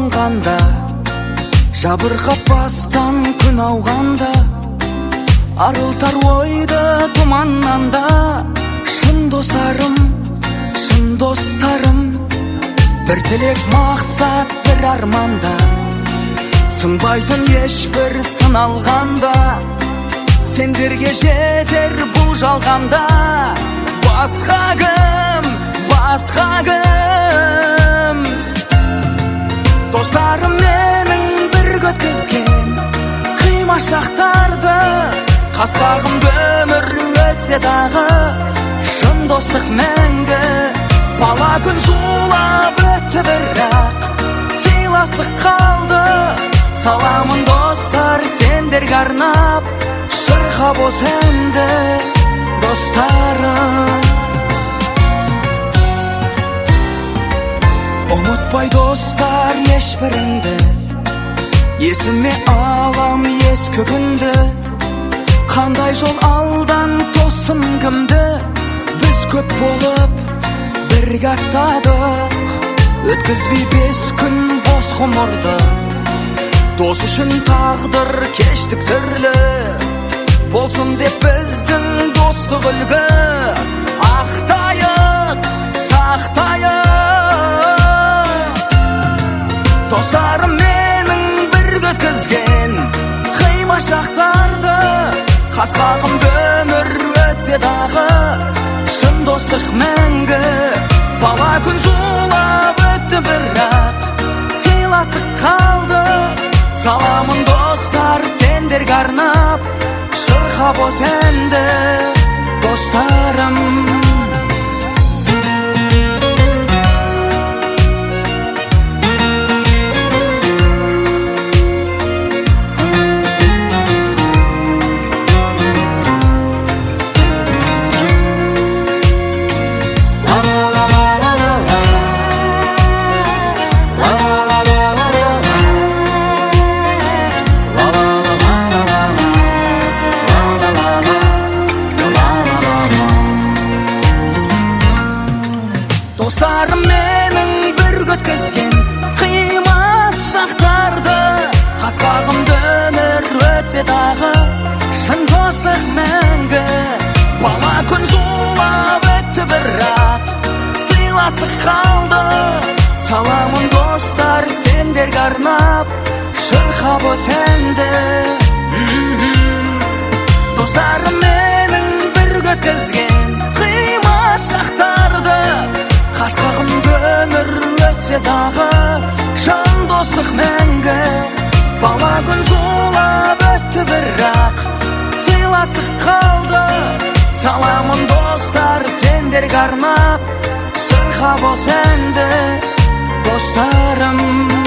сағынғанда, жабырқап бастан күн ауғанда, арылтар ойды тұманнан да. Шын достарым, шын достарым, бір тілек, мақсат, бір арманда, сынбайтын ешбір сыналғанда, сендерге жетер бұл жалғанда. Басқа кім, басқа кім? Достарым менің бірге өткізген қимас шақтарды, қас қағым өмір өтсе дағы, шын достық мәңгі. Бала күн зулап өтті, бірақ сыйластық қалды. Саламын, достар, сендерге арнап, шырқап осы әнді, достарым. Ұмытпай, достар, ешбіріңді, есіме алам ескі күнді. Қандай жол алдан тосын кімді, біз көп болып бірге аттадық. Өткізбей 5 күн бос ғұмырды, дос үшін тағдыр кештік түрлі. Болсын деп біздің достық үлгі, ақтайық, сақтайық. Достарым менің бірге өткізген қимас шақтарды, қас қағым өмір өтсе дағы, шын достық мәңгі. Бала күн зулап өтті, бірақ сыйластық қалды. Саламын, достар, сендерге арнап, шырқап осы әнді, достарым. Достарым менің бірге өткізген қимас шақтарды, қас қағым өмір өтсе дағы, шын достық мәңгі. Бала күн зулап өтті, бірақ сыйластық қалды. Саламын, достар, сендерге арнап, шырқап осы әнді. Достарым менің бірге өткізген қимас шақтарды, қас қағым өмір өтсе дағы, шын достық мәңгі. Бала күн зулап өтті, бірақ сыйластық қалды. Саламын, достар, сендерге арнап, шырқап осы әнді, достарым.